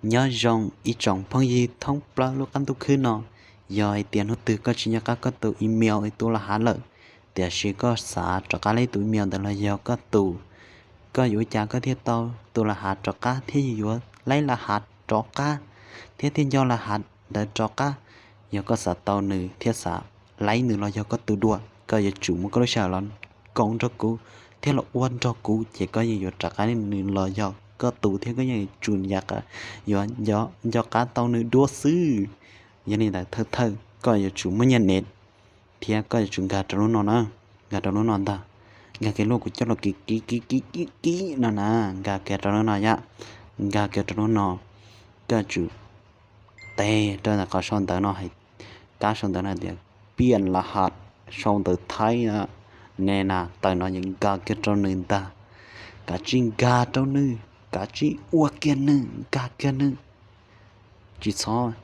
Nyob zoo ib tsoom phooj ywg thoob plaws lub qab ntuj khwb no, yog hais tias hnub twg koj tsis nco qab koj tus email tus laj hav lawm, tiam sis koj xav rov qab lees tus email ntawd los yog koj tus, koj yuav ua cas koj thiaj tau tus laj hav rov qab thiab yuav lees laj hav rov qab thiab thiaj nco laj hav ntawd rov qab? Yog koj xav tau nws thiab xav lees nws los yog koj tus dua, koj yuav tsum muab koj lub sij hawm los koom nrog kuv thiab los ua nrog kuv ces koj yeej yuav rov qab lees nws los yog koj tus thiab koj yeej yuav tsum yuav nco qab tau nws dua xwb. Yog li ntawd thawj thawj koj yuav tsum muaj nyiaj nes thiab koj yuav tsum nkag rau lub no na, nkag rau lub no ntag. Nkag kiag lub kuv coj los kiv kiv kiv kiv kiv kiv no na, nkag kiag rau lub no yom, nkag kiag rau lub no, koj tsum tes rau ntawm qhov sau ntawv no hais, kab sau ntawv no tias piaj la has, sau ntawv Thaib na, ne na tawm no ces nkag kiag rau nws ntag. Kav tsij nkag rau nws, kav tsij ua kiag nws, nkag kiag nws, tsis txhob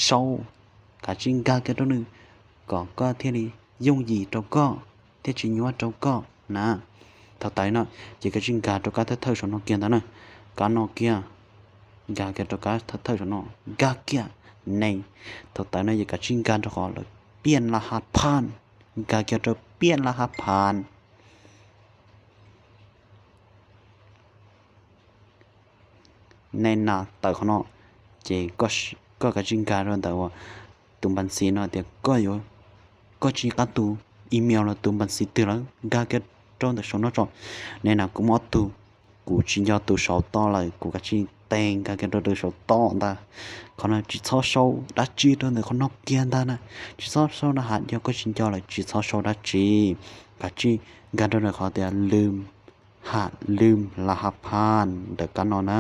sau, kav tsij nkag kiag rau nws kom koj thiaj li yooj yim rau koj thiab tsis nyuaj rau koj na. Thaum tawm no ces kav tsij nkag rau kab thawj thawj saum no kiag ntag na, kab no kiag, nkag kiag rau kab thawj thawj saum no, nkag kiag ne. Thaum tawm no ces kav tsij nkag rau qhov lawv piaj la has phas, nkag kiag rau piaj la has phas. Ne na tawm qhov no ces koj kav tsij nkag rau ntawm uas tus npas xiv no tias koj yuav, koj tsis nco qab tus email los tus npas xiv twg lawm, nkag kiag rau ntawm saum no tso. Ne na kuv muaj ob tug, kuv tsis nco tus saum toj lawm, kuv kav tsij tes nkag kiag rau tus saum toj ntag. Qhov no tsis txhob sau dab tsi rau ntawm qhov no kiag ntag na, tsis txhob sau laj hav, yog koj tsis nco lawm tsis txhob sau dab tsi. Kav tsij nkag rau ntawm qhov tias lwm, ha lwm la hav phas ntawm kab no na,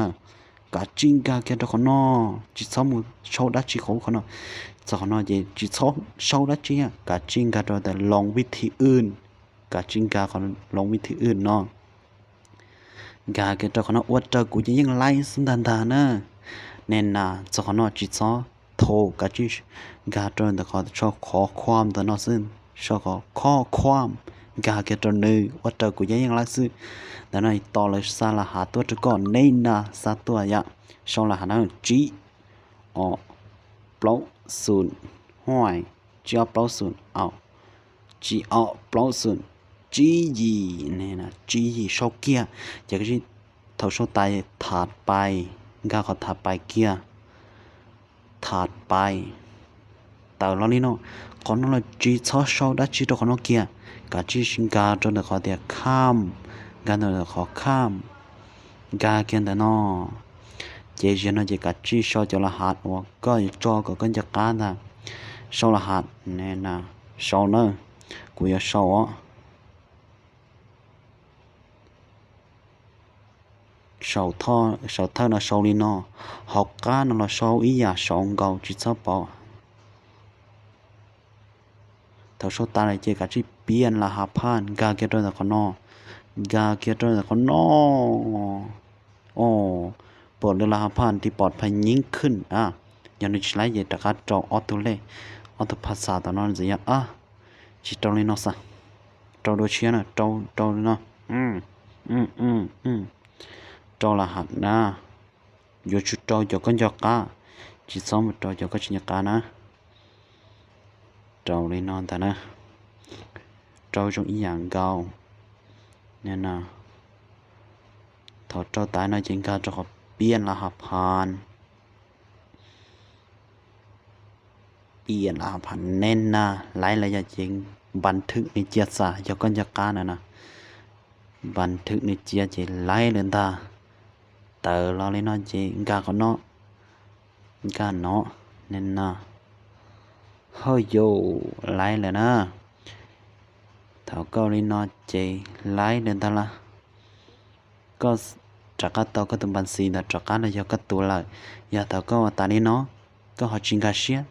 kav tsij nkag kiag rau qhov no, tsis txhob mus sau dab tsi hauv qhov no. Txog qhov no ces tsis txhob sau dab tsi, kav tsij nkag rau tias loos vij thi wj, kav tsij nkag qhov loos vij thi wj no. Nkag kiag rau qhov no ua raws kuv ces yeej laib xwb ntag ntag na. Ne na txog qhov no tsis txhob thaum, kav tsij nkag rau ntawm qhov sau khov khuam ntawm no xwb, sau khov khuam, nkag kiag rau nws ua raws kuv ces yeej laib xwb. Ntawm no tos lawv xa laj hav tuaj rau koj, ne na xa tuaj yom, sau laj hav na tsib ob plaub xum, huaj, tsib ob plaub xum, tsib ob plaub xum, tsib yim, tsib yim sau kiag. Ces kav tsij, thaum sau tas tham pais, nkag qhov tham pais kiag, tham pais, tawm los li no. Qhov no los tsis txhob sau dab tsi rau qhov no kiag, kav tsij nkag rau ntawm qhov tias kham, nkag ntawm qhov kham, nkag kiag ntawm no. Ces ziag no ces kav tsij sau cov laj hav uas koj yuav tso kom koj nco qab ntag. Sau laj hav ne na, sau na, kuv yuav sau os. Saum thawj no sau li no, hauv qab no los sau ib yam saud nkaus tsis txhob pauv. Thaum sau tas lawm ces kav tsij piaj la hav phas nkag kiag rau ntawm qhov no, nkag kiag rau ntawm qhov no. Os, pom lawv la hav phas ti pom phas nyiv khwj a, yog nws tsis laib ces rov qab rau ob tug lej, ob tug phas xas tom no ntxiv yog a, tsis rau li no xwb, rau dua tshiab na, rau, rau li no, rau la hav na, yuav tsum rau cov koj nco qab, tsis txhob mus rau cov koj tsis nco qab na. Rau li no ntag na, rau zoo ib yam nkaus. Thaum rau tas no ces nkag rau qhov piaj la hav phas, piaj la hav phas ne na, laib lawm yog ces npas thwm nws cia xas yog koj nco qab na na, npas thwm nws cia ces laib lawm ntag. Tawm los li no ces nkag qhov no, nkag no, ne na, hawj yus, laib lawm na. Thaum koj ua li no ces laib lawm ntag lauj. Koj rov qab tau koj tus npas xis ntawd rov qab los yog koj tus lawm. Yog thaum koj ua tas li no, koj ho tsis nkag siab,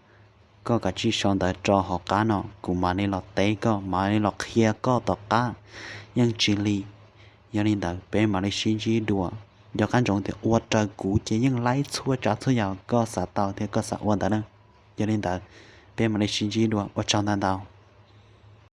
koj kav tsij sau ntawv rau hauv qab no, kuv mam li los teb koj, mam li los qhia koj tom qab. Yeej tsis li. Yog li ntawd peb mam li sib ntsib dua. Nco qab ntsoov tias ua raws kuv ces yeej laib txhua tsav txhua yam koj xav tau thiab koj xav ua ntawd na. Yog li ntawd, peb mam li sib ntsib dua, ua tsaug ntau ntau.